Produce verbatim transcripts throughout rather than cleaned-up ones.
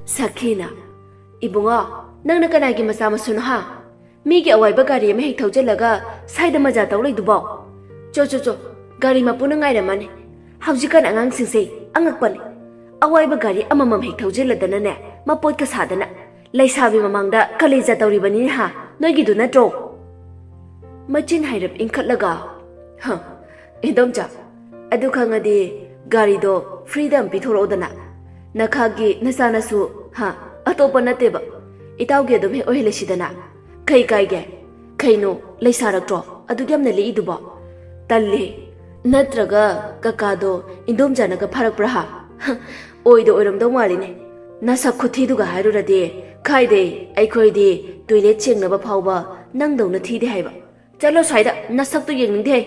ꯁꯈꯤꯅ, "ꯏꯕꯨꯡꯉꯣ, ꯅꯪꯅ ꯀꯅꯥꯒꯤ ꯃꯆꯥ ꯃꯁꯨꯅꯣ ꯍꯥ? ꯃꯤꯒꯤ ꯑꯋꯥꯏꯕ ꯒꯥꯔꯤ ꯑꯃ ꯍꯦꯛ ꯊꯧꯖꯤꯜꯂꯒ ꯁ꯭ꯋꯥꯏꯗ ꯃꯖꯥ ꯇꯧ ꯂꯩꯗꯨꯕꯣ? ꯆꯣ, ꯆꯣ, ꯆꯣ, ꯒꯥꯔꯤ ꯃꯄꯨꯅ ꯉꯥꯏꯔꯝꯃꯅꯤ꯫ ꯍꯧꯖꯤꯛꯀꯥꯟ ꯑꯉꯥꯡꯁꯤꯡꯁꯦ ꯑꯉꯛꯄꯅꯤ꯫ ꯑꯋꯥꯏꯕ ꯒꯥꯔꯤ ꯑꯃꯃꯝ ꯍꯦꯛ ꯊꯧꯖꯤꯜꯂꯗꯅꯅꯦ, ꯃꯄꯣꯠꯀ ꯁꯥꯗꯅ꯫ ꯂꯩꯁꯥꯕꯤ ꯃꯃꯥꯡꯗ ꯀꯂꯦꯖꯥ ꯇꯧꯔꯤꯕꯅꯤꯅꯦ ꯍꯥ, ꯅꯣꯏꯒꯤꯗꯨ ꯅꯠꯇ꯭ꯔꯣ?" ꯃꯆꯤꯟ ꯍꯥꯏꯔꯞ ꯏꯟꯈꯠꯂꯒ, "ꯍ, ꯏꯟꯗꯣꯝꯆꯥ, ꯑꯗꯨ ꯈꯪꯉꯗꯤ ꯒꯥꯔꯤꯗꯣ ꯐ꯭ꯔꯤꯗ ꯑꯃ ꯄꯤꯊꯣꯔꯛꯑꯣꯗꯅ꯫ ꯅꯈꯥꯒꯤ ꯅꯆꯥꯅꯁꯨ, ꯍꯥ, ꯑꯇꯣꯞꯄ ꯅꯠꯇꯦꯕ꯫ ꯏꯇꯥꯎꯒꯤ ꯑꯗꯨꯝ ꯍꯦꯛ ꯑꯣꯏꯍꯜꯂꯁꯤꯗꯅ꯫ ꯀꯩ ꯀꯥꯏꯒꯦ? ꯀꯩꯅꯣ, ꯂꯩꯁꯥꯔꯛꯇ꯭ꯔꯣ ꯑꯗꯨꯛ ꯌꯥꯝꯅ ꯂꯤꯛꯏꯗꯨꯕꯣ? ꯇꯜꯂꯦ꯫ ꯅꯠꯇ꯭ꯔꯒ ꯀꯀꯥꯗꯣ ꯏꯟꯗꯣꯝꯆꯥꯅꯒ ꯐꯥꯔꯛꯄ꯭ꯔꯥ ꯍꯥ? ꯑꯣꯏꯗ ꯑꯣꯏꯔꯝꯗꯧ ꯃꯥꯜꯂꯤꯅꯦ꯫ ꯅꯁꯛ ꯈꯨꯊꯤꯗꯨꯒ ꯍꯥꯏꯔꯨꯔꯗꯤ, ꯈꯥꯏꯗꯦ, ꯑꯩꯈꯣꯏꯗꯤ ꯇꯣꯏꯂꯦꯠ ꯁꯦꯡꯅꯕ ꯐꯥꯎꯕ ꯅꯪꯗꯧꯅ ꯊꯤꯗꯦ ꯍꯥꯏꯕ꯫ ꯆꯠꯂꯣ ꯁ꯭ꯋꯥꯏꯗ, ꯅꯁꯛꯇꯨ ꯌꯦꯡꯅꯤꯡꯗꯦ꯫"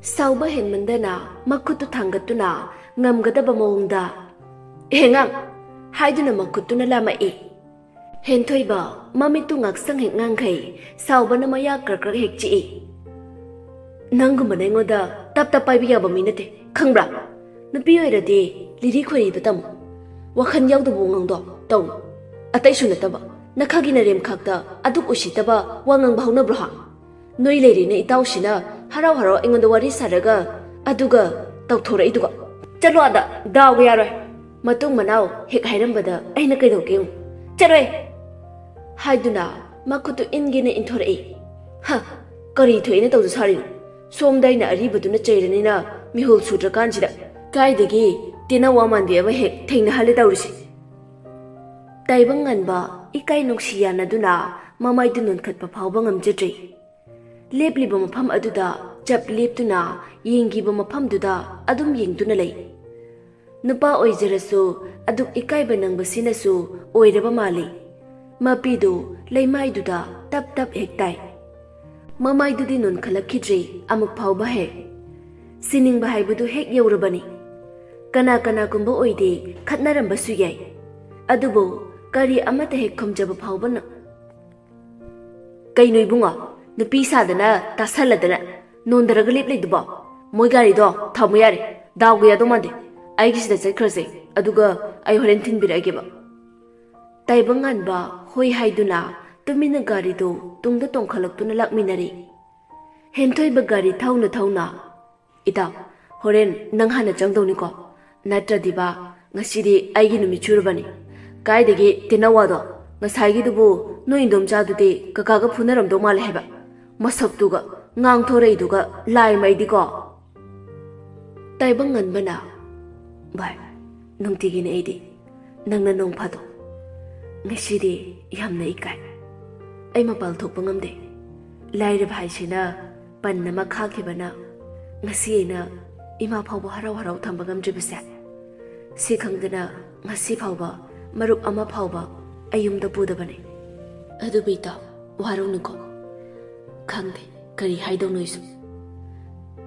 ꯁꯥꯎꯕ ꯍꯦꯟꯃꯟꯗꯅ ꯃꯈꯨꯠꯇꯨ ꯊꯥꯡꯒꯠꯇꯨꯅ ꯉꯝꯒꯗꯕ ꯃꯑꯣꯡꯗ, "ꯍꯦꯉꯥꯡ!" ꯍꯥꯏꯗꯨꯅ ꯃꯈꯨꯠꯇꯨꯅ ꯂꯥꯝꯃꯛꯏ꯫ ꯍꯦꯟꯊꯣꯏꯕ ꯃꯃꯤꯠꯇꯨ ꯉꯥꯛꯁꯪ ꯍꯦꯛ ꯉꯥꯡꯈꯩ, ꯁꯥꯎꯕꯅ ꯃꯌꯥ ꯀ꯭ꯔꯛ ꯀ꯭ꯔꯛ ꯍꯦꯛ ꯆꯤꯛꯏ꯫ "ꯅꯪꯒꯨꯝꯕꯅ ꯑꯩꯉꯣꯟꯗ ꯇꯞ ꯇꯞ ꯄꯥꯏꯕ ꯌꯥꯕ ꯃꯤ ꯅꯠꯇꯦ, ꯈꯪꯕ꯭ꯔꯥ? ꯅꯨꯄꯤ ꯑꯣꯏꯔꯗꯤ ꯂꯤꯔꯤ ꯈꯣꯏꯔꯤꯗꯣ ꯇꯝꯃꯨ꯫ ꯋꯥꯈꯜ ꯌꯥꯎꯗꯕ ꯋꯥꯉꯥꯡꯗꯣ ꯇꯧꯅꯨ꯫ ꯑꯇꯩꯁꯨ ꯅꯠꯇꯕ, ꯅꯈꯥꯒꯤ ꯅꯔꯦꯝꯈꯥꯛꯇ ꯑꯗꯨꯛ ꯎꯁꯤꯠꯇꯕ ꯋꯥ ꯉꯥꯡꯕ ꯍꯧꯅꯕ꯭ꯔꯣ ꯍꯥ? ꯅꯣꯏ ꯂꯩꯔꯤꯅ ꯏꯇꯥꯎꯁꯤꯅ ꯍꯔꯥꯎ ꯍꯔꯥꯎ ꯑꯩꯉꯣꯟꯗ ꯋꯥꯔꯤ ꯁꯥꯔꯒ ꯑꯗꯨꯒ ꯇꯧꯊꯣꯔꯛꯏꯗꯨꯒ꯫ ꯆꯠꯂꯣ ꯑꯥꯗ, ꯗꯥꯎꯒ ꯌꯥꯔꯣꯏ꯫ ꯃꯇꯨꯡ ꯃꯅꯥꯎ ꯍꯦꯛ ꯍꯥꯏꯔꯝꯕꯗ ꯑꯩꯅ ꯀꯩꯗꯧꯒꯦ ꯌꯦꯡꯉꯨ꯫ ꯆꯠꯂꯣꯍꯦ!" ꯍꯥꯏꯗꯨꯅ ꯃꯈꯨꯠꯇꯨ ꯏꯟꯒꯦꯅ ꯏꯟꯊꯣꯔꯛꯏ꯫ "ꯍ, ꯀꯔꯤ ꯊꯣꯛꯑꯦꯅ ꯇꯧꯖ ꯁꯥꯔꯤꯅꯣ? ꯁꯣꯝꯗ ꯑꯩꯅ ꯑꯔꯤꯕꯗꯨꯅ ꯆꯩꯔꯅꯤꯅ ꯃꯤꯍꯨꯜ ꯁꯨꯗ꯭ꯔꯀꯥꯟꯁꯤꯗ ꯀꯥꯏꯗꯒꯤ ꯇꯤꯟꯅ ꯋꯥ ꯃꯥꯟꯕꯤ ꯑꯃ ꯍꯦꯛ ꯊꯦꯡꯅꯍꯜꯂꯦ ꯇꯧꯔꯤꯁꯦ?" ꯇꯥꯏꯕꯪ ꯉꯟꯕ ꯏꯀꯥꯏ ꯅꯨꯡꯁꯤ ꯌꯥꯅꯗꯨꯅ ꯃꯃꯥꯏꯗꯨ ꯅꯣꯟꯈꯠꯄ ꯐꯥꯎꯕ ꯉꯝꯖꯗ꯭ꯔꯦ꯫ ꯂꯦꯞꯂꯤꯕ ꯃꯐꯝ ꯑꯗꯨꯗ ꯆꯞ ꯂꯦꯞꯇꯨꯅ ꯌꯦꯡꯈꯤꯕ ꯃꯐꯝꯗꯨꯗ ꯑꯗꯨꯝ ꯌꯦꯡꯗꯨꯅ ꯂꯩ꯫ ꯅꯨꯄꯥ ꯑꯣꯏꯖꯔꯁꯨ ꯑꯗꯨꯛ ꯏꯀꯥꯏꯕ ꯅꯪꯕꯁꯤꯅꯁꯨ ꯑꯣꯏꯔꯕ ꯃꯥꯜꯂꯤ꯫ ꯃꯄꯤꯗꯨ ꯂꯩꯃꯥꯏꯗꯨꯗ ꯇꯞ ꯇꯞ ꯍꯦꯛ ꯇꯥꯏ꯫ ꯃꯃꯥꯏꯗꯨꯗꯤ ꯅꯣꯟꯈꯠꯂꯛꯈꯤꯗ꯭ꯔꯦ ꯑꯃꯨꯛ ꯐꯥꯎꯕ ꯍꯦꯛ꯫ ꯁꯤꯅꯤꯡꯕ ꯍꯥꯏꯕꯗꯨ ꯍꯦꯛ ꯌꯧꯔꯕꯅꯤ꯫ ꯀꯅꯥ ꯀꯅꯥꯒꯨꯝꯕ ꯑꯣꯏꯗꯦ ꯈꯠꯅꯔꯝꯕꯁꯨ ꯌꯥꯏ꯫ ꯑꯗꯨꯕꯨ ꯀꯔꯤ ꯑꯃꯠꯇ ꯍꯦꯛ ꯈꯨꯝꯖꯕ ꯐꯥꯎꯕ ꯅ-, "ꯀꯩꯅꯣ ꯏꯕꯨꯡꯉꯣ, ꯅꯨꯄꯤ ꯁꯥꯗꯅ ꯇꯥꯁꯜꯂꯗꯅ ꯅꯣꯟꯗꯔꯒ ꯂꯦꯞ ꯂꯩꯗꯨꯕꯣ? ꯃꯣꯏ ꯒꯥꯔꯤꯗꯣ ꯊꯝꯃꯨ ꯌꯥꯔꯦ, ꯗꯥꯎꯒ ꯌꯥꯗꯧ ꯃꯥꯟꯗꯦ꯫ ꯑꯩꯒꯤꯁꯤꯗ ꯆꯠꯈ꯭ꯔꯁꯦ, ꯑꯗꯨꯒ ꯑꯩ ꯍꯣꯔꯦꯟ ꯊꯤꯟꯕꯤꯔꯛꯑꯒꯦꯕ꯫ ꯇꯥꯏꯕꯪꯉꯥꯟꯕ ꯍꯣꯏ ꯍꯥꯏꯗꯨꯅ ꯇꯨꯃꯤꯟꯅ ꯒꯥꯔꯤꯗꯨ ꯇꯨꯡꯗ ꯇꯣꯡꯈꯠꯂꯛꯇꯨꯅ ꯂꯥꯛꯃꯤꯟꯅꯔꯦ꯫ ꯍꯦꯟꯊꯣꯏꯕ ꯒꯥꯔꯤ ꯊꯧꯅ ꯊꯧꯅ, "ꯏꯇꯥꯎ, ꯍꯣꯔꯦꯟ ꯅꯪ ꯍꯥꯟꯅ ꯆꯪꯗꯧꯅꯤꯀꯣ, ꯅꯠꯇ꯭ꯔꯗꯤꯕ ꯉꯁꯤꯗꯤ ꯑꯩꯒꯤ ꯅꯨꯃꯤꯠ ꯁꯨꯔꯕꯅꯤ꯫ ꯀꯥꯏꯗꯒꯤ ꯇꯤꯟꯅꯋꯥꯗꯣ? ꯉꯁꯥꯏꯒꯤꯗꯨꯕꯨ ꯅꯣꯏ ꯏꯟꯗꯣꯝꯆꯥꯗꯨꯗꯤ ꯀꯀꯥꯒ ꯐꯨꯅꯔꯝꯗꯧ ꯃꯥꯜꯂꯦ ꯍꯥꯏꯕ꯫ ꯃꯁꯛꯇꯨꯒ, ꯉꯥꯡꯊꯣꯔꯛꯏꯗꯨꯒ ꯂꯥꯏ ꯃꯩꯗꯤꯀꯣ!" ꯇꯥꯏꯕꯪꯉꯟꯕꯅ, "ꯚꯥꯏ, ꯅꯨꯡꯇꯤꯒꯤꯅꯤ ꯑꯩꯗꯤ꯫ ꯅꯪꯅ ꯅꯣꯡ ꯐꯥꯗꯣꯛ꯫ ꯉꯁꯤꯗꯤ ꯌꯥꯝꯅ ꯏꯀꯥꯏ꯫ ꯑꯩ ꯃꯄꯥꯜ ꯊꯣꯛꯄ ꯉꯝꯗꯦ꯫ ꯂꯥꯏꯔꯕ ꯍꯥꯏꯁꯤꯅ ꯄꯟ ꯑꯃ ꯈꯥꯛꯈꯤꯕꯅ ꯉꯁꯤ ꯑꯩꯅ ꯏꯃꯥ ꯐꯥꯎꯕ ꯍꯔꯥꯎ ꯍꯔꯥꯎ ꯊꯝꯕ ꯉꯝꯗ꯭ꯔꯤꯕꯁꯦ꯫ ꯁꯤ ꯈꯪꯗꯅ ꯉꯁꯤ ꯐꯥꯎꯕ ꯃꯔꯨꯞ ꯑꯃ ꯐꯥꯎꯕ ꯑꯩ ꯌꯨꯝꯗ ꯄꯨꯗꯕꯅꯤ꯫ ꯑꯗꯨꯕꯨ ꯏꯇꯥꯎ, ꯋꯥꯔꯧꯅꯨꯀꯣ꯫ ꯈꯪꯗꯦ ꯀꯔꯤ ꯍꯥꯏꯗꯧꯅꯣ ꯑꯩꯁꯨ꯫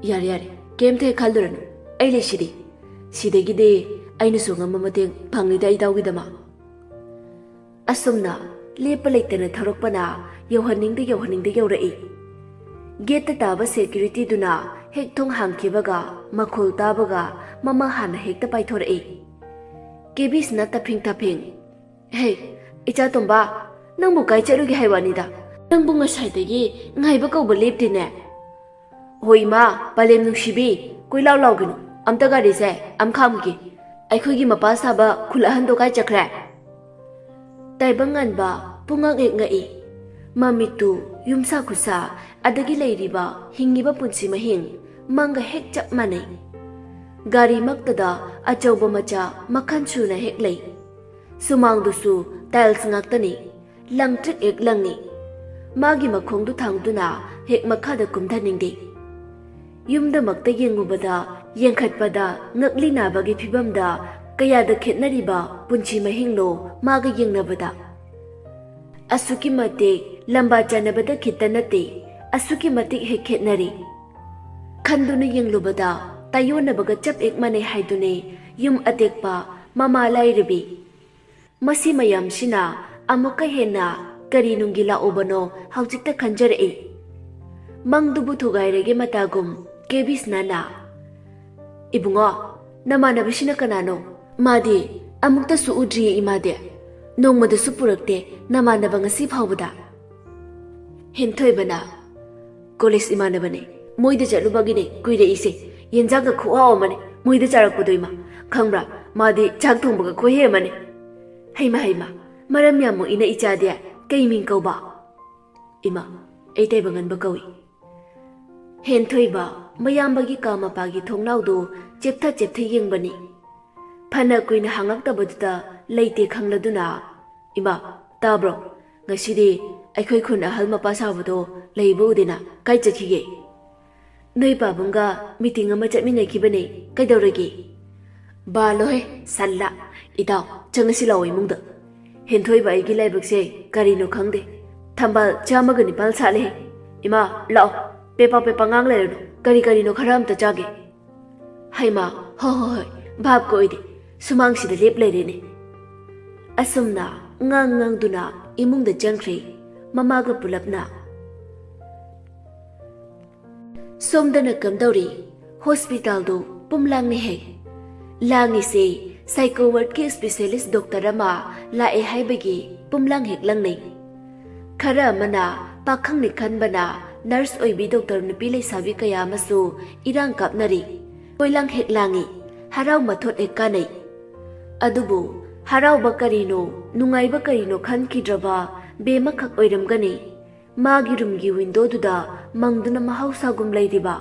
ꯌꯥꯔꯦ, ꯌꯥꯔꯦ, ꯀꯩꯝꯇ ꯍꯦꯛ ꯈꯜꯂꯨꯔꯅꯨ꯫ ꯑꯩ ꯂꯩꯁꯤꯗꯤ꯫ ꯁꯤꯗꯒꯤꯗꯤ ꯑꯩꯅꯁꯨ ꯉꯝꯕ ꯃꯇꯦꯡ ꯐꯪꯅꯤꯗ ꯏꯇꯥꯎꯒꯤꯗꯃꯛ꯫" ꯑꯁꯨꯝꯅ ꯂꯦꯞꯄ ꯂꯩꯇꯅ ꯊꯧꯔꯛꯄꯅ ꯌꯧꯍꯟꯅꯤꯡꯗ ꯌꯧꯍꯟꯅꯤꯡꯗ ꯌꯧꯔꯛꯏ꯫ ꯒꯦꯠꯇ ꯇꯥꯕ ꯁꯦꯀ꯭ꯌꯨꯔꯤꯇꯤꯗꯨꯅ ꯍꯦꯛ ꯊꯣꯡ ꯍꯥꯡꯈꯤꯕꯒ ꯃꯈꯣꯜ ꯇꯥꯕꯒ ꯃꯃꯥ ꯍꯥꯟꯅ ꯍꯦꯛꯇ ꯄꯥꯏꯊꯣꯔꯛꯏ꯫ ꯀꯦꯕꯤꯁꯅ ꯇꯞꯐꯤꯡ ꯇꯞꯐꯤꯡ, "ꯍꯦ, ꯏꯆꯥ ꯇꯣꯝꯕ, ꯅꯪꯕꯨ ꯀꯥꯏ ꯆꯠꯂꯨꯒꯦ ꯍꯥꯏ ꯋꯥꯅꯤꯗ? ꯅꯪꯕꯨ ꯉꯁꯥꯏꯗꯒꯤ ꯉꯥꯏꯕ ꯀꯧꯕ ꯂꯦꯞꯇꯦꯅꯦ꯫" "ꯍꯣ ꯏꯃꯥ, ꯄꯂꯦꯝ ꯅꯨꯡꯁꯤꯕꯤ, ꯀꯣꯏꯂꯥꯎ ꯂꯥꯎꯒꯅꯨ, ꯑꯝꯇ ꯒꯥꯔꯤꯁꯦ ꯑꯝ ꯈꯥꯝꯒꯦ꯫ ꯑꯩꯈꯣꯏꯒꯤ ꯃꯄꯥ ꯁꯥꯕ ꯈꯨꯜ ꯑꯍꯟꯗꯣ ꯀꯥꯏ ꯆꯠꯈ꯭ꯔꯦ?" ꯇꯥꯏꯕꯪꯉꯥꯟꯕ ꯄꯨꯡꯉꯛ ꯍꯦꯛ ꯉꯛꯏ꯫ ꯃꯃꯤꯠꯇꯨ, ꯌꯨꯝꯁꯥ ꯈꯨꯠꯁꯥ, ꯑꯗꯒꯤ ꯂꯩꯔꯤꯕ ꯍꯤꯡꯉꯤꯕ ꯄꯨꯟꯁꯤ ꯃꯍꯤꯡ ꯃꯪꯒ ꯍꯦꯛ ꯆꯞ ꯃꯥꯟꯅꯩ꯫ ꯒꯥꯔꯤꯃꯛꯇꯗ ꯑꯆꯧꯕ ꯃꯆꯥ ꯃꯈꯜ ꯁꯨꯅ ꯍꯦꯛ ꯂꯩ꯫ ꯁꯨꯃꯥꯡꯗꯨꯁꯨ ꯇꯥꯏꯜꯁ ꯉꯥꯛꯇꯅꯤ꯫ ꯂꯪꯇ꯭ꯔꯤꯛ ꯍꯦꯛ ꯂꯪꯉꯤ꯫ ꯃꯥꯒꯤ ꯃꯈꯣꯡꯗꯨ ꯊꯥꯡꯗꯨꯅ ꯍꯦꯛ ꯃꯈꯥꯗ ꯀꯨꯝꯊꯅꯤꯡꯗꯦ꯫ ꯌꯨꯝꯗꯃꯛꯇ ꯌꯦꯡꯉꯨꯕꯗ, ꯌꯦꯡꯈꯠꯄꯗ ꯉꯛꯂꯤ ꯅꯥꯕꯒꯤ ꯐꯤꯕꯝꯗ ꯀꯌꯥꯗ ꯈꯦꯠꯅꯔꯤꯕ ꯄꯨꯟꯁꯤ ꯃꯍꯤꯡꯅꯣ ꯃꯥꯒ ꯌꯦꯡꯅꯕꯗ꯫ ꯑꯁꯨꯛꯀꯤ ꯃꯇꯤꯛ ꯂꯝꯕꯥ ꯆꯥꯟꯅꯕꯗ ꯈꯤꯠꯇ ꯅꯠꯇꯦ, ꯑꯁꯨꯛꯀꯤ ꯃꯇꯤꯛ ꯍꯦꯛ ꯈꯦꯠꯅꯔꯤ꯫ ꯈꯟꯗꯨꯅ ꯌꯦꯡꯂꯨꯕꯗ ꯇꯥꯏꯌꯣꯟꯅꯕꯒ ꯆꯞ ꯍꯦꯛ ꯃꯥꯟꯅꯩ ꯍꯥꯏꯗꯨꯅꯤ ꯌꯨꯝ ꯑꯇꯦꯛꯄ ꯃꯃꯥ ꯂꯥꯏꯔꯕꯤ꯫ ꯃꯁꯤ ꯃꯌꯥꯝꯁꯤꯅ ꯑꯃꯨꯛꯀ ꯍꯦꯟꯅ ꯀꯔꯤ ꯅꯨꯡꯒꯤ ꯂꯥꯛꯎꯕꯅꯣ ꯍꯧꯖꯤꯛꯇ ꯈꯟꯖꯔꯛꯏ꯫ ꯃꯪꯗꯨꯕꯨ ꯊꯨꯒꯥꯏꯔꯒꯦ ꯃꯇꯥꯒꯨꯝ ꯀꯦꯕꯤꯁꯅꯥꯅ, "ꯏꯕꯨꯡꯉꯣ, "ꯅꯃꯥꯟꯅꯕꯁꯤꯅ ꯀꯅꯥꯅꯣ? ꯃꯥꯗꯤ ꯑꯃꯨꯛꯇꯁꯨ ꯎꯗ꯭ꯔꯤꯌꯦ ꯏꯃꯥꯗꯤ꯫ ꯅꯣꯡꯃꯗꯁꯨ ꯄꯨꯔꯛꯇꯦ ꯅꯃꯥꯟꯅꯕ ꯉꯁꯤ ꯐꯥꯎꯕꯗ꯫" ꯍꯦꯟꯊꯣꯏꯕꯅ, "ꯀꯣꯂꯦꯖ ꯏꯃꯥꯟꯅꯕꯅꯦ꯫ ꯃꯣꯏꯗ ꯆꯠꯂꯨꯕꯒꯤꯅꯦ ꯀꯨꯏꯔꯛꯏꯁꯦ꯫ ꯌꯦꯟꯖꯥꯡꯒ ꯈꯨꯍꯥꯎ ꯑꯃꯅꯦ ꯃꯣꯏꯗ ꯆꯥꯔꯛꯄꯗꯣ ꯏꯃꯥ꯫ ꯈꯪꯕ꯭ꯔꯥ? ꯃꯥꯗꯤ ꯆꯥꯛ ꯊꯣꯡꯕꯒ ꯈꯨꯍꯩ ꯑꯃꯅꯦ꯫" "ꯍꯩꯃ ꯍꯩꯃ, ꯃꯔꯝ ꯌꯥꯝ ꯃꯣꯛꯏꯅ ꯏꯆꯥꯗꯤ꯫ ꯀꯩ ꯃꯤꯡ ꯀꯧꯕ?" "ꯏꯃꯥ, ꯑꯩ ꯇꯥꯏꯕꯪꯉꯟꯕ ꯀꯧꯏ꯫" ꯍꯦꯟꯊꯣꯏꯕ ꯃꯌꯥꯝꯕꯒꯤ ꯀꯥ ꯃꯄꯥꯒꯤ ꯊꯣꯡꯅꯥꯎꯗꯨ ꯆꯦꯞꯊ ꯆꯦꯞꯊ ꯌꯦꯡꯕꯅꯤ꯫ ꯐꯅ ꯀꯨꯏꯅ ꯍꯥꯡꯉꯛꯇꯕꯗꯨꯗ ꯂꯩꯇꯦ ꯈꯪꯂꯗꯨꯅ, "ꯏꯃꯥ, ꯇꯥꯕ꯭ꯔꯣ? ꯉꯁꯤꯗꯤ ꯑꯩꯈꯣꯏ ꯈꯨꯟ ꯑꯍꯜ ꯃꯄꯥ ꯁꯥꯕꯗꯣ ꯂꯩꯕ ꯎꯗꯦꯅ꯫ ꯀꯥꯏ ꯆꯠꯈꯤꯒꯦ?" "ꯅꯣꯏ ꯄꯥꯕꯨꯡꯒ ꯃꯤꯇꯤꯡ ꯑꯃ ꯆꯠꯃꯤꯟꯅꯈꯤꯕꯅꯦ꯫ ꯀꯩꯗꯧꯔꯒꯦ?" "ꯕꯥꯂꯣꯍꯦ, ꯁꯜꯂꯥ꯫ ꯏꯇꯥꯎ, ꯆꯪꯉꯁꯤ ꯂꯥꯛꯑꯣ ꯏꯃꯨꯡꯗ꯫ ꯍꯦꯟꯊꯣꯏꯕ ꯑꯩꯒꯤ ꯂꯥꯏꯕꯛꯁꯦ ꯀꯔꯤꯅꯣ ꯈꯪꯗꯦ꯫ ꯊꯝꯕꯥꯜ ꯆꯥꯝꯃꯒ ꯅꯤꯄꯥꯜ ꯁꯥꯠꯂꯦ꯫ ꯏꯃꯥ, ꯂꯥꯛꯑꯣ꯫ ꯄꯦꯄꯥ ꯄꯦꯄꯥ ꯉꯥꯡ ꯂꯩꯔꯅꯨ꯫ ꯀꯔꯤ ꯀꯔꯤꯅꯣ ꯈꯔ ꯑꯝꯇ ꯆꯥꯒꯦ꯫" "ꯍꯩꯃꯥ, ꯍꯣ ꯍꯣ ꯍꯣꯏ, ꯚꯥꯞꯀ ꯑꯣꯏꯗꯦ꯫ ꯁꯨꯃꯥꯡꯁꯤꯗ ꯂꯦꯞ ꯂꯩꯔꯦꯅꯦ꯫" ꯑꯁꯨꯝꯅ ꯉꯥꯡ ꯉꯥꯡꯗꯨꯅ ꯏꯃꯨꯡꯗ ꯆꯪꯈ꯭ꯔꯦ ꯃꯃꯥꯒ ꯄꯨꯂꯞꯅ꯫ ꯁꯣꯝꯗꯅ ꯀꯝꯗꯧꯔꯤ? ꯍꯣꯁꯄꯤꯇꯥꯜꯗꯨ ꯄꯨꯝ ꯂꯥꯡꯅ ꯍꯦꯛ ꯂꯥꯡꯉꯤꯁꯦ ꯁꯥꯏꯀꯣ ꯋꯥꯔꯗꯀꯤ ꯁ꯭ꯄꯦꯁꯤꯌꯦꯂꯤꯁ ꯗꯣꯛꯇꯔ ꯑꯃ ꯂꯥꯛꯑꯦ ꯍꯥꯏꯕꯒꯤ ꯄꯨꯝ ꯂꯥꯡ ꯍꯦꯛ ꯂꯪꯅꯩ꯫ ꯈꯔ ꯑꯃꯅ ꯄꯥꯈꯪꯅꯤ ꯈꯟꯕꯅ ꯅꯔꯁ ꯑꯣꯏꯕꯤ ꯗꯣꯛꯇꯔ ꯅꯨꯄꯤ ꯂꯩꯁꯥꯕꯤ ꯀꯌꯥ ꯑꯃꯁꯨ ꯏꯔꯥꯡ ꯀꯥꯞꯅꯔꯤ꯫ ꯀꯣꯏꯂꯥꯡ ꯍꯦꯛ ꯂꯥꯡꯉꯤ꯫ ꯍꯔꯥꯎ ꯃꯊꯣꯠ ꯍꯦꯛ ꯀꯥꯅꯩ꯫ ꯑꯗꯨꯕꯨ ꯍꯔꯥꯎꯕ ꯀꯔꯤꯅꯣ, ꯅꯨꯡꯉꯥꯏꯕ ꯀꯔꯤꯅꯣ ꯈꯟꯈꯤꯗ꯭ꯔꯕ ꯕꯦꯝꯃꯈꯛ ꯑꯣꯏꯔꯝꯒꯅꯤ꯫ ꯃꯥꯒꯤ ꯔꯨꯝꯒꯤ ꯋꯤꯟꯗꯣꯗꯨꯗ ꯃꯪꯗꯨꯅ ꯃꯍꯧꯁꯥꯒꯨꯝ ꯂꯩꯔꯤꯕ꯫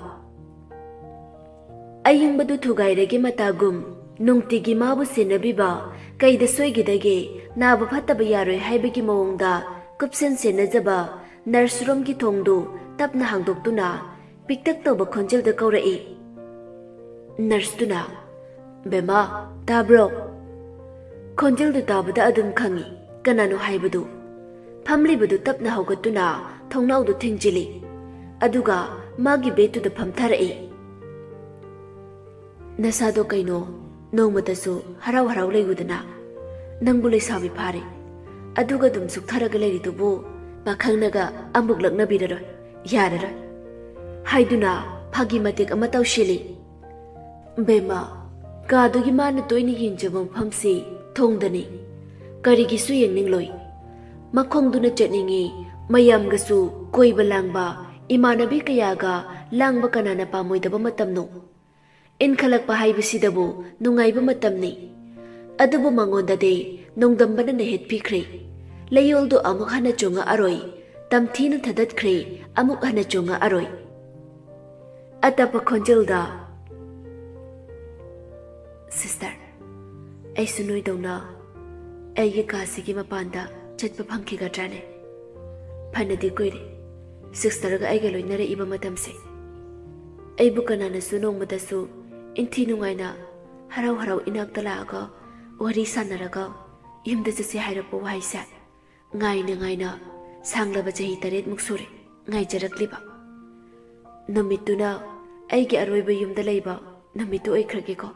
ꯑꯌꯤꯡꯕꯗꯨ ꯊꯨꯒꯥꯏꯔꯒꯦ ꯃꯇꯥꯒꯨꯝ ꯅꯨꯡꯇꯤꯒꯤ ꯃꯥꯕꯨ ꯁꯦꯟꯅꯕꯤꯕ, ꯀꯩꯗ ꯁꯣꯏꯈꯤꯗꯒꯦ, ꯅꯥꯕ ꯐꯠꯇꯕ ꯌꯥꯔꯣꯏ ꯍꯥꯏꯕꯒꯤ ꯃꯑꯣꯡꯗ ꯀꯨꯞꯁꯦꯟ ꯁꯦꯟꯅꯖꯕ ꯅꯔꯁ ꯔꯨꯝꯒꯤ ꯊꯣꯡꯗꯨ ꯇꯞꯅ ꯍꯥꯡꯗꯣꯛꯇꯨꯅ ꯄꯤꯛꯇꯛ ꯇꯧꯕ ꯈꯣꯟꯖꯦꯜꯗ ꯀꯧꯔꯛꯏ꯫ ꯅꯔꯁꯇꯨꯅ, "ꯕꯦꯝꯃ, ꯇꯥꯕ꯭ꯔꯣ?" ꯈꯣꯟꯖꯦꯜꯗꯨ ꯇꯥꯕꯗ ꯑꯗꯨꯝ ꯈꯪꯏ ꯀꯅꯥꯅꯣ ꯍꯥꯏꯕꯗꯨ꯫ ꯐꯝꯂꯤꯕꯗꯨ ꯇꯞꯅ ꯍꯧꯒꯠꯇꯨꯅ ꯊꯣꯡꯅꯥꯎꯗꯨ ꯊꯤꯡꯖꯤꯜꯂꯤ꯫ ꯑꯗꯨꯒ ꯃꯥꯒꯤ ꯕꯦꯗꯇꯨꯗ ꯐꯝꯊꯔꯛꯏ꯫ "ꯅꯁꯥꯗꯣ ꯀꯩꯅꯣ, ꯅꯣꯡꯃꯇꯁꯨ ꯍꯔꯥꯎ ꯍꯔꯥꯎ ꯂꯩꯌꯨꯗꯅ꯫ ꯅꯪꯕꯨ ꯂꯩꯁꯥꯕꯤ ꯐꯥꯔꯦ꯫ ꯑꯗꯨꯒ ꯑꯗꯨꯝ ꯁꯨꯛꯊꯔꯒ ꯂꯩꯔꯤꯗꯨꯕꯨ ꯄꯥꯈꯪꯅꯒ ꯑꯃꯨꯛ ꯂꯛꯅꯕꯤꯔꯔꯣꯏ, ꯌꯥꯔꯔꯣꯏ" ꯍꯥꯏꯗꯨꯅ ꯐꯥꯒꯤ ꯃꯇꯦꯛ ꯑꯃ ꯇꯧꯁꯤꯜꯂꯤ꯫ "ꯕꯦꯝꯃ, ꯀꯥꯗꯨꯒꯤ ꯃꯥꯅ ꯇꯣꯏꯅ ꯌꯦꯡꯖꯕ ꯃꯐꯝꯁꯤ ꯊꯣꯡꯗꯅꯤ꯫ ꯀꯔꯤꯒꯤꯁꯨ ꯌꯦꯡꯅꯤꯡꯂꯣꯏ꯫ ꯃꯈꯣꯡꯗꯨꯅ ꯆꯠꯅꯤꯡꯏ꯫ ꯃꯌꯥꯝꯒꯁꯨ ꯀꯣꯏꯕ ꯂꯥꯡꯕ, ꯏꯃꯥꯟꯅꯕꯤ ꯀꯌꯥꯒ ꯂꯥꯡꯕ ꯀꯅꯥꯅ ꯄꯥꯝꯃꯣꯏꯗꯕ ꯃꯇꯝꯅꯣ? ꯏꯟꯈꯠꯂꯛꯄ ꯍꯥꯏꯕꯁꯤꯗꯕꯨ ꯅꯨꯡꯉꯥꯏꯕ ꯃꯇꯝꯅꯤ꯫ ꯑꯗꯨꯕꯨ ꯃꯉꯣꯟꯗꯗꯤ ꯅꯣꯡꯗꯝꯕꯅ ꯅꯩꯍꯠꯄꯤꯈ꯭ꯔꯦ꯫ ꯂꯩꯌꯣꯜꯗꯨ ꯑꯃꯨꯛ ꯍꯟꯅ ꯆꯣꯡꯉꯛꯑꯔꯣꯏ꯫ ꯇꯝꯊꯤꯅ ꯊꯗꯠꯈ꯭ꯔꯦ꯫ ꯑꯃꯨꯛ ꯍꯟꯅ ꯆꯣꯡꯉꯛꯑꯔꯣꯏ꯫ ꯑꯇꯞꯄ ꯈꯣꯟꯖꯦꯜꯗ, "ꯁꯤꯁꯇꯔ, ꯑꯩꯁꯨ ꯅꯣꯏꯗꯧꯅ ꯑꯩꯒꯤ ꯀꯥꯁꯤꯒꯤ ꯃꯄꯥꯟꯗ ꯆꯠꯄ ꯐꯪꯈꯤꯒꯗ꯭ꯔꯥꯅꯦ? ꯐꯅꯗꯤ ꯀꯨꯏꯔꯦ ꯁꯤꯁꯇꯔꯒ ꯑꯩꯒ ꯂꯣꯏꯅꯔꯛꯏꯕ ꯃꯇꯝꯁꯦ꯫ ꯑꯩꯕꯨ ꯀꯅꯥꯅꯁꯨ ꯅꯣꯡꯃꯇꯁꯨ ꯏꯟꯊꯤ ꯅꯨꯡꯉꯥꯏꯅ ꯍꯔꯥꯎ ꯍꯔꯥꯎ ꯏꯅꯥꯛꯇ ꯂꯥꯛꯑꯒ ꯋꯥꯔꯤ ꯁꯥꯟꯅꯔꯒ ꯌꯨꯝꯗ ꯆꯠꯁꯦ ꯍꯥꯏꯔꯛꯄ ꯋꯥꯍꯩꯁꯦ ꯉꯥꯏꯅ ꯉꯥꯏꯅ ꯁꯥꯡꯂꯕ ꯆꯍꯤ ꯇꯔꯦꯠꯃꯨꯛ ꯁꯨꯔꯦ ꯉꯥꯏꯖꯔꯛꯂꯤꯕ꯫ ꯅꯨꯃꯤꯠꯇꯨꯅ ꯑꯩꯒꯤ ꯑꯔꯣꯏꯕ ꯌꯨꯝꯗ ꯂꯩꯕ ꯅꯨꯃꯤꯠꯇꯨ ꯑꯣꯏꯈ꯭ꯔꯒꯦꯀꯣ"꯫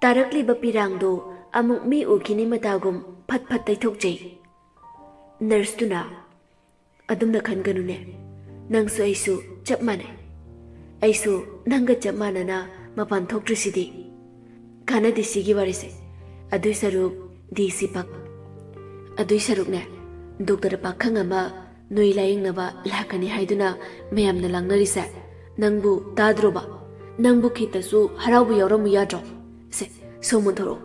ꯇꯥꯔꯛꯂꯤꯕ ꯄꯤꯔꯥꯡꯗꯨ ꯑꯃꯨꯛ ꯃꯤ ꯎꯈꯤꯅꯤ ꯃꯇꯥꯒꯨꯝ ꯐꯠ ꯐꯠ ꯇꯩꯊꯣꯛꯆꯩ꯫ ꯅꯔꯁꯇꯨꯅ, "ꯑꯗꯨꯝꯅ ꯈꯟꯒꯅꯨꯅꯦ꯫ ꯅꯪꯁꯨ ꯑꯩꯁꯨ ꯆꯞ ꯃꯥꯟꯅꯩ꯫ ꯑꯩꯁꯨ ꯅꯪꯒ ꯆꯞ ꯃꯥꯟꯅꯅ ꯃꯄꯥꯟ ꯊꯣꯛꯇ꯭ꯔꯤꯁꯤꯗꯤ꯫ ꯀꯥꯟꯅꯗꯦ ꯁꯤꯒꯤ ꯋꯥꯔꯤꯁꯦ꯫ ꯑꯗꯨꯏ ꯁꯔꯨꯛ ꯗꯤ ꯁꯤ ꯄꯛ-, ꯑꯗꯨꯏ ꯁꯔꯨꯛꯅꯦ, ꯗꯣꯛꯇꯔ ꯄꯥꯈꯪ ꯑꯃ ꯅꯣꯏ ꯂꯥꯌꯦꯡꯅꯕ ꯂꯥꯛꯀꯅꯤ ꯍꯥꯏꯗꯨꯅ ꯃꯌꯥꯝꯅ ꯂꯥꯡꯅꯔꯤꯁꯦ ꯅꯪꯕꯨ ꯇꯥꯗ꯭ꯔꯣꯕ? ꯅꯪꯕꯨ ꯈꯤꯇꯁꯨ ꯍꯔꯥꯎꯕ ꯌꯥꯎꯔꯝꯃꯨ ꯌꯥꯗ꯭ꯔꯣ? ꯁꯦ, ꯁꯣꯝ ꯑꯣꯟꯊꯣꯔꯛꯑꯣ꯫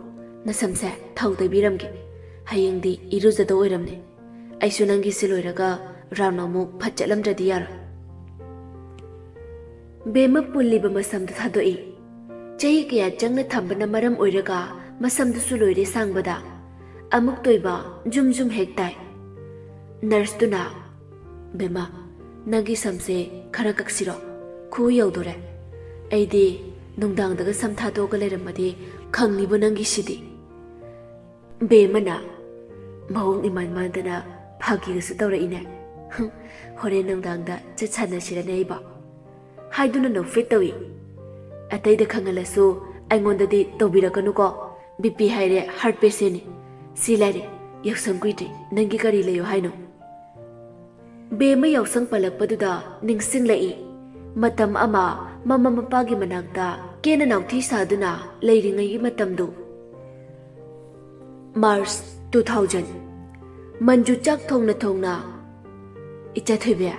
ꯅꯁꯝꯁꯦ ꯊꯥꯎ ꯇꯩꯕꯤꯔꯝꯒꯦ꯫ ꯍꯌꯦꯡꯗꯤ ꯏꯔꯨꯖꯗꯧ ꯑꯣꯏꯔꯝꯅꯦ꯫ ꯑꯩꯁꯨ ꯅꯪꯒꯤꯁꯤ ꯂꯣꯏꯔꯒ ꯔꯥꯎꯟ ꯑꯃꯨꯛ ꯐꯠ ꯆꯠꯂꯝꯗ꯭ꯔꯗꯤ ꯌꯥꯔꯣꯏ"꯫ ꯕꯦꯝꯃ ꯄꯨꯜꯂꯤꯕ ꯃꯁꯝꯗꯨ ꯊꯥꯗꯣꯛꯏ꯫ ꯆꯍꯤ ꯀꯌꯥ ꯆꯪꯅ ꯊꯝꯕꯅ ꯃꯔꯝ ꯑꯣꯏꯔꯒ ꯃꯁꯝꯗꯨꯁꯨ ꯂꯣꯏꯔꯦ ꯁꯥꯡꯕꯗ꯫ ꯑꯃꯨꯛ ꯇꯣꯏꯕ ꯖꯨꯝ ꯖꯨꯝ ꯍꯦꯛ ꯇꯥꯏ꯫ ꯅꯔꯁꯇꯨꯅ, "ꯕꯦꯝꯃ, ꯅꯪꯒꯤ ꯁꯝꯁꯦ ꯈꯔ ꯀꯛꯁꯤꯔꯣ? ꯈꯨꯎ ꯌꯧꯗꯣꯔꯦ꯫ ꯑꯩꯗꯤ ꯅꯨꯡꯗꯥꯡꯗꯒ ꯁꯝ ꯊꯥꯗꯣꯛꯑꯒ ꯂꯩꯔꯝꯃꯗꯤ ꯈꯪꯅꯤꯕꯨ ꯅꯪꯒꯤꯁꯤꯗꯤ"꯫ ꯕꯦꯝꯃꯅ ꯃꯑꯣꯡ ꯏꯃꯥꯟ ꯃꯥꯟꯗꯅ ꯐꯥꯒꯤꯒꯁꯨ ꯇꯧꯔꯛꯏꯅꯦ꯫ "ꯍꯨꯝ, ꯍꯣꯔꯦꯟ ꯅꯨꯡꯗꯥꯡꯗ ꯆꯠ ꯁꯥꯟꯅꯁꯤꯔꯅꯦ ꯑꯩꯕꯣ?" ꯍꯥꯏꯗꯨꯅ ꯅꯣꯛꯐꯦꯠ ꯇꯧꯏ꯫ "ꯑꯇꯩꯗ ꯈꯪꯍꯜꯂꯁꯨ ꯑꯩꯉꯣꯟꯗꯗꯤ ꯇꯧꯕꯤꯔꯛꯀꯅꯨꯀꯣ꯫ ꯕꯤ ꯄꯤ ꯍꯥꯏꯔꯦ ꯍꯥꯔꯠ ꯄꯦꯁꯦꯟꯅꯤ꯫ ꯁꯤ ꯂꯩꯔꯦ, ꯌꯥꯎꯁꯪ ꯀꯨꯏꯗ꯭ꯔꯤ, ꯅꯪꯒꯤ ꯀꯔꯤ ꯂꯩꯌꯣ ꯍꯥꯏꯅꯣ?" ꯕꯦꯝꯃ ꯌꯥꯎꯁꯪ ꯄꯜꯂꯛꯄꯗꯨꯗ ꯅꯤꯡꯁꯤꯡꯂꯛꯏ꯫ ꯃꯇꯝ ꯑꯃ ꯃꯃꯥ ꯃꯄꯥꯒꯤ ꯃꯅꯥꯛꯇ ꯀꯦꯅ ꯅꯥꯎꯊꯤ ꯁꯥꯗꯨꯅ ꯂꯩꯔꯤꯉꯩꯒꯤ ꯃꯇꯝꯗꯨ꯫ March two thousand꯫ ꯃꯟꯖꯨ ꯆꯥꯛ ꯊꯣꯡꯅ ꯊꯣꯡꯅ, "ꯏꯆꯥ ꯊꯣꯏꯕꯤ,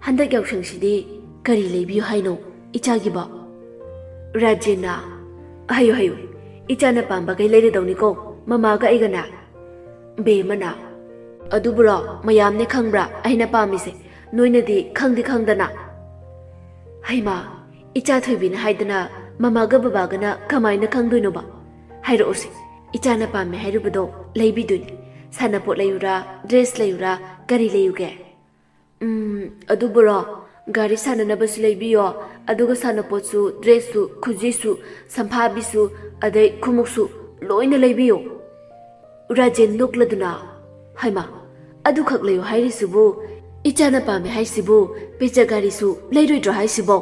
ꯍꯟꯗꯛ ꯌꯥꯎꯁꯪꯁꯤꯗꯤ ꯀꯔꯤ ꯂꯩꯕꯤꯌꯨ ꯍꯥꯏꯅꯣ ꯏꯆꯥꯒꯤꯕꯣ?" ꯔꯥꯖꯦꯟꯅ, "ꯍꯥꯏꯌꯨ, ꯍꯥꯏꯌꯨ, ꯏꯆꯥꯅ ꯄꯥꯝꯕꯈꯩ ꯂꯩꯔꯗꯧꯅꯤꯀꯣ, ꯃꯃꯥꯒ ꯑꯩꯒꯅ꯫" ꯕꯦꯝꯃꯅ, "ꯑꯗꯨꯕꯨꯔꯣ, ꯃꯌꯥꯝꯅꯦ ꯈꯪꯕ꯭ꯔꯥ ꯑꯩꯅ ꯄꯥꯝꯃꯤꯁꯦ, ꯅꯣꯏꯅꯗꯤ ꯈꯪꯗꯤ ꯈꯪꯗꯅ?" "ꯍꯩꯃꯥ, ꯏꯆꯥ ꯊꯣꯏꯕꯤꯅ ꯍꯥꯏꯗꯅ ꯃꯃꯥꯒ ꯕꯕꯥꯒꯅ ꯀꯃꯥꯏꯅ ꯈꯪꯗꯣꯏꯅꯣꯕ? ꯍꯥꯏꯔꯛꯎꯁꯦ, ꯏꯆꯥꯅ ꯄꯥꯝꯃꯦ ꯍꯥꯏꯔꯨꯕꯗꯣ ꯂꯩꯕꯤꯗꯣꯏꯅꯤ꯫ ꯁꯥꯟꯅꯄꯣꯠ ꯂꯩꯌꯨꯔꯥ, dress ꯂꯩꯌꯨꯔꯥ, ꯀꯔꯤ ꯂꯩꯌꯨꯒꯦ?" "ꯎꯝ, ꯑꯗꯨꯕꯨꯔꯣ, ꯒꯥꯔꯤ ꯁꯥꯟꯅꯅꯕꯁꯨ ꯂꯩꯕꯤꯌꯣ, ꯑꯗꯨꯒ ꯁꯥꯟꯅꯄꯣꯠꯁꯨ, dressꯁꯨ, ꯈꯨꯖꯤꯁꯨ, ꯁꯝꯐꯥꯕꯤꯁꯨ, ꯑꯗꯩ ꯈꯨꯃꯨꯛꯁꯨ ꯂꯣꯏꯅ ꯂꯩꯕꯤꯌꯣ꯫" ꯔꯥꯖꯦꯟ ꯅꯣꯛꯂꯗꯨꯅ, "ꯍꯩꯃꯥ, ꯑꯗꯨꯈꯛ ꯂꯩꯌꯨ ꯍꯥꯏꯔꯤꯁꯤꯕꯨ, ꯏꯆꯥꯅ ꯄꯥꯝꯃꯦ ꯍꯥꯏꯁꯤꯕꯨ ꯄꯦꯆ ꯒꯥꯔꯤꯁꯨ ꯂꯩꯔꯣꯏꯗ꯭ꯔꯣ ꯍꯥꯏꯁꯤꯕꯣ?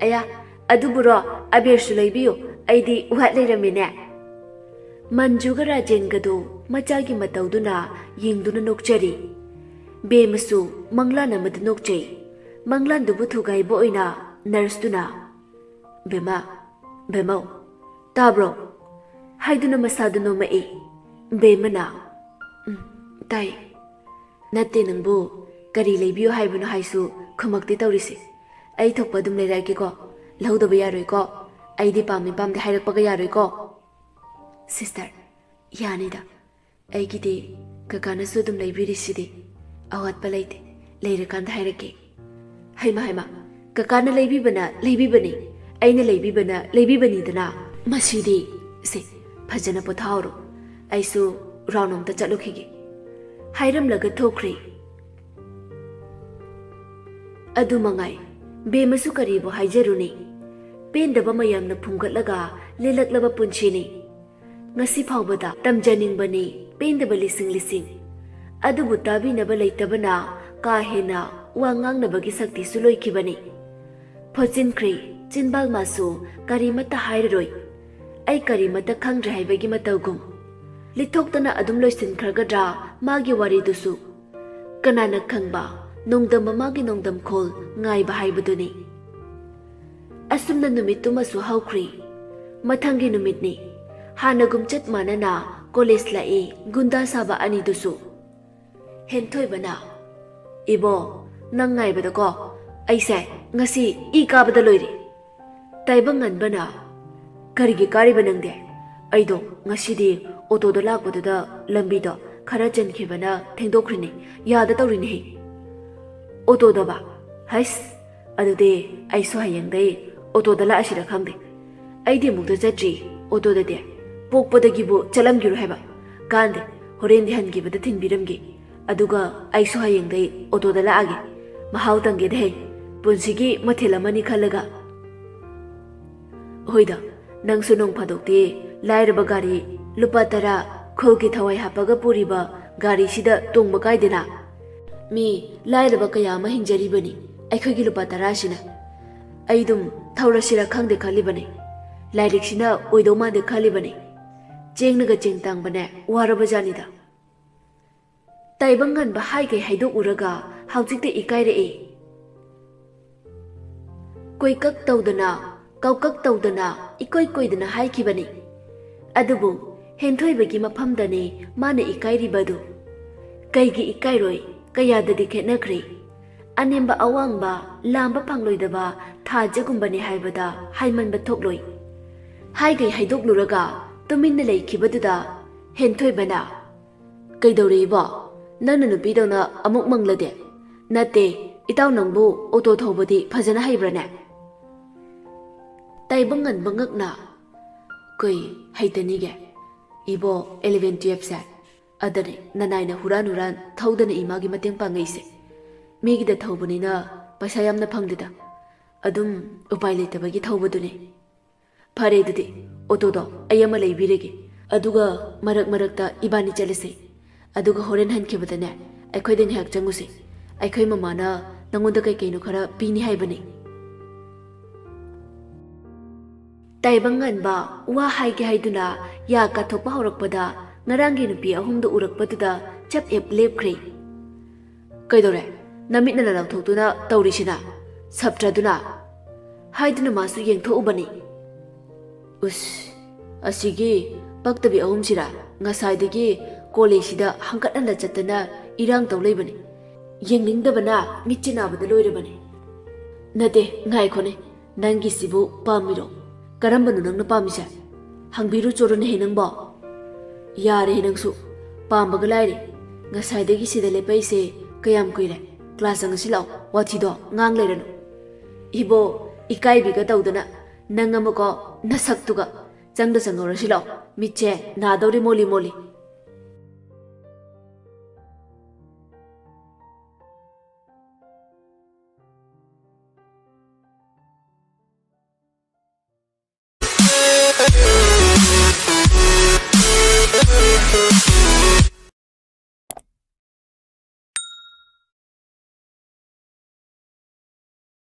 ꯑꯌꯥ, ꯑꯗꯨꯕꯨꯔꯣ, ꯑꯕꯦꯔꯁꯨ ꯂꯩꯕꯤꯌꯨ, ꯑꯩꯗꯤ ꯋꯥꯠ ꯂꯩꯔꯝꯃꯤꯅꯦ꯫" ꯃꯟꯖꯨꯒ ꯔꯥꯖꯦꯟꯒꯗꯨ ꯃꯆꯥꯒꯤ ꯃꯇꯧꯗꯨꯅ ꯌꯦꯡꯗꯨꯅ ꯅꯣꯛꯆꯔꯤ꯫ ꯕꯦꯝꯃꯁꯨ ꯃꯪꯂꯥꯟ ꯑꯃꯗ ꯅꯣꯛꯆꯩ꯫ ꯃꯪꯂꯥꯟꯗꯨꯕꯨ ꯊꯨꯒꯥꯏꯕ ꯑꯣꯏꯅ ꯅꯔꯁꯇꯨꯅ, "ꯕꯦꯝꯃ, ꯕꯦꯝꯃꯧ, ꯇꯥꯕ꯭ꯔꯣ?" ꯍꯥꯏꯗꯨꯅ ꯃꯁꯥꯗꯨ ꯅꯣꯝꯃꯛꯏ꯫ ꯕꯦꯝꯃꯅ, "ꯎꯝ, ꯇꯥꯏ꯫ ꯅꯠꯇꯦ, ꯅꯪꯕꯨ ꯀꯔꯤ ꯂꯩꯕꯤꯌꯨ ꯍꯥꯏꯕꯅꯣ ꯍꯥꯏꯁꯨ ꯈꯨꯝꯃꯛꯇꯦ ꯇꯧꯔꯤꯁꯦ꯫ ꯑꯩ ꯊꯣꯛꯄ ꯑꯗꯨꯝ ꯂꯩꯔꯛꯑꯒꯦꯀꯣ꯫ ꯂꯧꯗꯕ ꯌꯥꯔꯣꯏꯀꯣ꯫ ꯑꯩꯗꯤ ꯄꯥꯝꯃꯤ ꯄꯥꯝꯗꯦ ꯍꯥꯏꯔꯛꯄꯒ ꯌꯥꯔꯣꯏꯀꯣ꯫" "ꯁꯤꯁꯇꯔ, ꯌꯥꯅꯤꯗ꯫ ꯑꯩꯒꯤꯗꯤ ꯀꯀꯥꯅꯁꯨ ꯑꯗꯨꯝ ꯂꯩꯕꯤꯔꯤꯁꯤꯗꯤ꯫ ꯑꯋꯥꯠꯄ ꯂꯩꯇꯦ꯫ ꯂꯩꯔꯀꯥꯟꯗ ꯍꯥꯏꯔꯛꯀꯦ꯫" "ꯍꯩꯃꯥ, ꯍꯩꯃꯥ, ꯀꯀꯥꯅ ꯂꯩꯕꯤꯕꯅ ꯂꯩꯕꯤꯕꯅꯤ, ꯑꯩꯅ ꯂꯩꯕꯤꯕꯅ ꯂꯩꯕꯤꯕꯅꯤꯗꯅ꯫ ꯃꯁꯤꯗꯤ, ꯁꯦ, ꯐꯖꯅ ꯄꯣꯊꯥꯍꯧꯔꯣ꯫ ꯑꯩꯁꯨ round ꯑꯝꯇ ꯆꯠꯂꯨꯈꯤꯒꯦ꯫" ꯍꯥꯏꯔꯝꯂꯒ ꯊꯣꯛꯈ꯭ꯔꯦ꯫ ꯑꯗꯨ ꯃꯉꯥꯏ, ꯕꯦꯝꯃꯁꯨ ꯀꯔꯤꯕꯨ ꯍꯥꯏꯖꯔꯨꯅꯤ? ꯄꯦꯟꯗꯕ ꯃꯌꯥꯝꯅ ꯐꯨꯝꯒꯠꯂꯒ ꯂꯦꯜꯂꯛꯂꯕ ꯄꯨꯟꯁꯤꯅꯤ꯫ ꯉꯁꯤ ꯐꯥꯎꯕꯗ ꯇꯝꯖꯅꯤꯡꯕꯅꯤ ꯄꯦꯟꯗꯕ ꯂꯤꯁꯤꯡ ꯂꯤꯁꯤꯡ꯫ ꯑꯗꯨꯕꯨ ꯇꯥꯕꯤꯅꯕ ꯂꯩꯇꯕꯅ ꯀꯥ ꯍꯦꯟꯅ ꯋꯥ ꯉꯥꯡꯅꯕꯒꯤ ꯁꯛꯇꯤꯁꯨ ꯂꯣꯏꯈꯤꯕꯅꯤ꯫ ꯐꯣꯠꯆꯤꯟꯈ꯭ꯔꯦ ꯆꯤꯟꯕꯥꯜ ꯃꯥꯁꯨ, ꯀꯔꯤꯃꯠꯇ ꯍꯥꯏꯔꯔꯣꯏ꯫ ꯑꯩ ꯀꯔꯤꯃꯠꯇ ꯈꯪꯗ꯭ꯔꯦ ꯍꯥꯏꯕꯒꯤ ꯃꯇꯧꯒꯨꯝ꯫ ꯂꯤꯊꯣꯛꯇꯅ ꯑꯗꯨꯝ ꯂꯣꯏꯁꯤꯟꯈ꯭ꯔꯒꯗ꯭ꯔꯥ ꯃꯥꯒꯤ ꯋꯥꯔꯤꯗꯨꯁꯨ? ꯀꯅꯥꯅ ꯈꯪꯕ, ꯅꯣꯡꯗꯝ ꯃꯃꯥꯒꯤ ꯅꯣꯡꯗꯝꯈꯣꯜ ꯉꯥꯏꯕ ꯍꯥꯏꯕꯗꯨꯅꯤ꯫ ꯑꯁꯨꯝꯅ ꯅꯨꯃꯤꯠꯇꯨꯃꯁꯨ ꯍꯧꯈ꯭ꯔꯦ꯫ ꯃꯊꯪꯒꯤ ꯅꯨꯃꯤꯠꯅꯤ꯫ ꯍꯥꯟꯅꯒꯨꯝ ꯆꯞ ꯃꯥꯟꯅꯅ ꯀꯣꯂꯦꯖ ꯂꯥꯛꯏ ꯒꯨꯟꯗꯥ ꯁꯥꯕ ꯑꯅꯤꯗꯨꯁꯨ꯫ ꯍꯦꯟꯊꯣꯏꯕꯅ, "ꯏꯕꯣ, ꯅꯪ ꯉꯥꯏꯕꯗꯀꯣ ꯑꯩꯁꯦ ꯉꯁꯤ ꯏ ꯀꯥꯕꯗ ꯂꯣꯏꯔꯦ꯫" ꯇꯥꯏꯕꯪ ꯉꯟꯕꯅ, "ꯀꯔꯤꯒꯤ ꯀꯥꯔꯤꯕ ꯅꯪꯗꯤ?" "ꯑꯩꯗꯣ ꯉꯁꯤꯗꯤ ꯑꯣꯇꯣꯗ ꯂꯥꯛꯄꯗꯨꯗ ꯂꯝꯕꯤꯗꯣ ꯈꯔ ꯆꯤꯟꯈꯤꯕꯅ ꯊꯦꯡꯗꯣꯛꯈ꯭ꯔꯤꯅꯦ, ꯌꯥꯗ ꯇꯧꯔꯤꯅꯦꯍꯦ꯫" "ꯑꯣꯇꯣꯗꯕ? ꯍꯩꯁ, ꯑꯗꯨꯗꯤ ꯑꯩꯁꯨ ꯍꯌꯦꯡꯗꯩ ꯑꯣꯇꯣꯗ ꯂꯥꯛꯑꯁꯤꯔ ꯈꯪꯗꯦ꯫ ꯑꯩꯗꯤ ꯑꯃꯨꯛꯇ ꯆꯠꯇ꯭ꯔꯤ ꯑꯣꯇꯣꯗꯗꯤ꯫ ꯄꯣꯛꯄꯗꯒꯤꯕꯨ ꯆꯠꯂꯝꯈꯤꯔꯣꯏ ꯍꯥꯏꯕ꯫ ꯀꯥꯟꯗꯦ, ꯍꯣꯔꯦꯟꯗꯤ ꯍꯟꯈꯤꯕꯗ ꯊꯤꯟꯕꯤꯔꯝꯒꯦ꯫ ꯑꯗꯨꯒ ꯑꯩꯁꯨ ꯍꯌꯦꯡꯗꯩ ꯑꯣꯇꯣꯗ ꯂꯥꯛꯑꯒꯦ꯫ ꯃꯍꯥꯎ ꯇꯪꯒꯦꯗ ꯍꯦ, ꯄꯨꯟꯁꯤꯒꯤ ꯃꯊꯦꯜ ꯑꯃꯅꯤ ꯈꯜꯂꯒ꯫" "ꯍꯣꯏꯗ, ꯅꯪꯁꯨ ꯅꯣꯡ ꯐꯥꯗꯣꯛꯇꯤ ꯂꯥꯏꯔꯕ ꯒꯥꯔꯤ ꯂꯨꯄꯥ ꯇꯔꯥ ꯈꯨꯜꯒꯤ ꯊꯋꯥꯏ ꯍꯥꯞꯄꯒ ꯄꯨꯔꯤꯕ ꯒꯥꯔꯤꯁꯤꯗ ꯇꯣꯡꯕ ꯀꯥꯏꯗꯅ? ꯃꯤ ꯂꯥꯏꯔꯕ ꯀꯌꯥ ꯑꯃ ꯍꯤꯡꯖꯔꯤꯕꯅꯤ ꯑꯩꯈꯣꯏꯒꯤ ꯂꯨꯄꯥ ꯇꯔꯥꯁꯤꯅ꯫ ꯑꯩ ꯑꯗꯨꯝ ꯊꯧꯔꯁꯤꯔ ꯈꯪꯗꯦ ꯈꯜꯂꯤꯕꯅꯤ꯫ ꯂꯥꯏꯔꯤꯛꯁꯤꯅ ꯑꯣꯏꯗꯧ ꯃꯥꯟꯗꯦ ꯈꯜꯂꯤꯕꯅꯤ꯫ ꯆꯦꯡꯅꯒ ꯆꯦꯡ ꯇꯥꯡꯕꯅꯦ, ꯋꯥꯔꯕ ꯖꯥꯠꯅꯤꯗ꯫" ꯇꯥꯏꯕꯪ ꯉꯟꯕ ꯍꯥꯏꯒꯩ ꯍꯥꯏꯗꯣꯛꯎꯔꯒ ꯍꯧꯖꯤꯛꯇ ꯏꯀꯥꯏꯔꯛꯑꯦ꯫ ꯀꯣꯏꯀꯛ ꯇꯧꯗꯅ, ꯀꯧꯀꯛ ꯇꯧꯗꯅ, ꯏꯀꯣꯏ ꯀꯣꯏꯗꯅ ꯍꯥꯏꯈꯤꯕꯅꯤ꯫ ꯑꯗꯨꯕꯨ ꯍꯦꯟꯊꯣꯏꯕꯒꯤ ꯃꯐꯝꯗꯅꯤ ꯃꯥꯅ ꯏꯀꯥꯏꯔꯤꯕꯗꯨ꯫ ꯀꯩꯒꯤ ꯏꯀꯥꯏꯔꯣꯏ? ꯀꯌꯥꯗꯗꯤ ꯈꯦꯠꯅꯈ꯭ꯔꯦ꯫ ꯑꯅꯦꯝꯕ ꯑꯋꯥꯡꯕ, ꯂꯥꯝꯕ ꯐꯪꯂꯣꯏꯗꯕ ꯊꯥꯖꯒꯨꯝꯕꯅꯤ ꯍꯥꯏꯕꯗ ꯍꯥꯏꯃꯟꯕ ꯊꯣꯛꯂꯣꯏ꯫ ꯍꯥꯏꯒꯩ ꯍꯥꯏꯗꯣꯛꯂꯨꯔꯒ ꯇꯨꯃꯤꯟꯅ ꯂꯩꯈꯤꯕꯗꯨꯗ ꯍꯦꯟꯊꯣꯏꯕꯅ, "ꯀꯩꯗꯧꯔꯛꯏꯕꯣ? ꯅꯪꯅ ꯅꯨꯄꯤꯗꯧꯅ ꯑꯃꯨꯛ ꯃꯪꯂꯗꯦ? ꯅꯠꯇꯦ, ꯏꯇꯥꯎ ꯅꯪꯕꯨ ꯑꯣꯇꯣ ꯊꯧꯕꯗꯤ ꯐꯖꯅ ꯍꯩꯕ꯭ꯔꯥꯅꯦ?" ꯇꯥꯏꯕꯪ ꯉꯟꯕ ꯉꯛꯅ, "ꯀꯩ ꯍꯩꯇꯅꯤꯒꯦ? ꯏꯕꯣ, ꯏꯂꯦꯚꯦꯟ ꯇꯨꯌꯦꯜꯐꯁꯦ ꯑꯗꯅꯦ ꯅꯅꯥꯏꯅ ꯍꯨꯔꯥꯟ ꯍꯨꯔꯥꯟ ꯊꯧꯗꯅ ꯏꯃꯥꯒꯤ ꯃꯇꯦꯡ ꯄꯥꯡꯉꯛꯏꯁꯦ꯫ ꯃꯤꯒꯤꯗ ꯊꯧꯕꯅꯤꯅ ꯄꯩꯁꯥ ꯌꯥꯝꯅ ꯐꯪꯗꯦꯗ꯫ ꯑꯗꯨꯝ ꯎꯄꯥꯏ ꯂꯩꯇꯕꯒꯤ ꯊꯧꯕꯗꯨꯅꯦ꯫" "ꯐꯔꯦ ꯑꯗꯨꯗꯤ, ꯑꯣꯇꯣꯗꯣ ꯑꯩ ꯑꯃ ꯂꯩꯕꯤꯔꯒꯦ꯫ ꯑꯗꯨꯒ ꯃꯔꯛ ꯃꯔꯛꯇ ꯏꯕꯥꯅꯤ ꯆꯠꯂꯁꯦ꯫ ꯑꯗꯨꯒ ꯍꯣꯔꯦꯟ ꯍꯟꯈꯤꯕꯗꯅꯦ ꯑꯩꯈꯣꯏꯗ ꯉꯥꯏꯍꯥꯛ ꯆꯪꯉꯨꯁꯦ꯫ ꯑꯩꯈꯣꯏ ꯃꯃꯥꯅ ꯅꯪꯉꯣꯟꯗ ꯀꯩ ꯀꯩꯅꯣ ꯈꯔ ꯄꯤꯅꯤ ꯍꯥꯏꯕꯅꯤ꯫" ꯇꯥꯏꯕꯪ ꯉꯟꯕ ꯋꯥ ꯍꯥꯏꯒꯦ ꯍꯥꯏꯗꯨꯅ ꯌꯥ ꯀꯥꯊꯣꯛꯄ ꯍꯧꯔꯛꯄꯗ ꯉꯔꯥꯡꯒꯤ ꯅꯨꯄꯤ ꯑꯍꯨꯝꯗꯨ ꯎꯔꯛꯄꯗꯨꯗ ꯆꯞ ꯍꯦꯞ ꯂꯦꯞꯈ꯭ꯔꯦ꯫ "ꯀꯩꯗꯧꯔꯦ? ꯅꯃꯤꯠꯅ ꯂꯥꯎꯊꯣꯛꯇꯨꯅ ꯇꯧꯔꯤꯁꯤꯅ? ꯁꯞꯇ꯭ꯔꯗꯨꯅ?" ꯍꯥꯏꯗꯨꯅ ꯃꯥꯁꯨ ꯌꯦꯡꯊꯣꯛꯎꯕꯅꯤ꯫ ꯎꯁ, ꯑꯁꯤꯒꯤ ꯄꯛꯇꯕꯤ ꯑꯍꯨꯝꯁꯤꯔꯥ ꯉꯁꯥꯏꯗꯒꯤ ꯀꯣꯂꯦꯖꯁꯤꯗ ꯍꯪꯀꯠ ꯍꯟꯗ ꯆꯠꯇꯅ ꯏꯔꯥꯡ ꯇꯧ ꯂꯩꯕꯅꯤ꯫ ꯌꯦꯡꯅꯤꯡꯗꯕꯅ ꯃꯤꯠꯁꯦ ꯅꯥꯕꯗ ꯂꯣꯏꯔꯕꯅꯤ꯫ ꯅꯠꯇꯦ, ꯉꯥꯏꯈꯣꯅꯦ, ꯅꯪꯒꯤꯁꯤꯕꯨ ꯄꯥꯝꯃꯤꯔꯣ? ꯀꯔꯝꯕꯅꯣ ꯅꯪꯅ ꯄꯥꯝꯃꯤꯁꯦ? ꯍꯪꯕꯤꯔꯨ ꯆꯣꯔꯨꯅꯦꯍꯦ ꯅꯪꯕꯣ꯫ ꯌꯥꯔꯦ ꯅꯪꯁꯨ, ꯄꯥꯝꯕꯒ ꯂꯥꯏꯔꯤ꯫ ꯉꯁꯥꯏꯗꯒꯤ ꯁꯤꯗ ꯂꯦꯞꯄꯛꯏꯁꯦ ꯀꯌꯥꯝ ꯀꯨꯏꯔꯦ? ꯀ꯭ꯂꯥꯁ ꯆꯪꯉꯁꯤ ꯂꯥꯛꯑꯣ, ꯋꯥꯊꯤꯗꯣ ꯉꯥꯡ ꯂꯩꯔꯅꯨ꯫ ꯏꯕꯣ, ꯏꯀꯥꯏꯕꯤꯒ ꯇꯧꯗꯅ, ꯅꯪ ꯑꯃꯀꯣ ꯅꯁꯛꯇꯨꯒ꯫ ꯆꯪꯗ ꯆꯪꯍꯧꯔꯁꯤ ꯂꯥꯛꯑꯣ, ꯃꯤꯠꯁꯦ ꯅꯥꯗꯧꯔꯤ ꯃꯣꯂꯤ ꯃꯣꯂꯤ꯫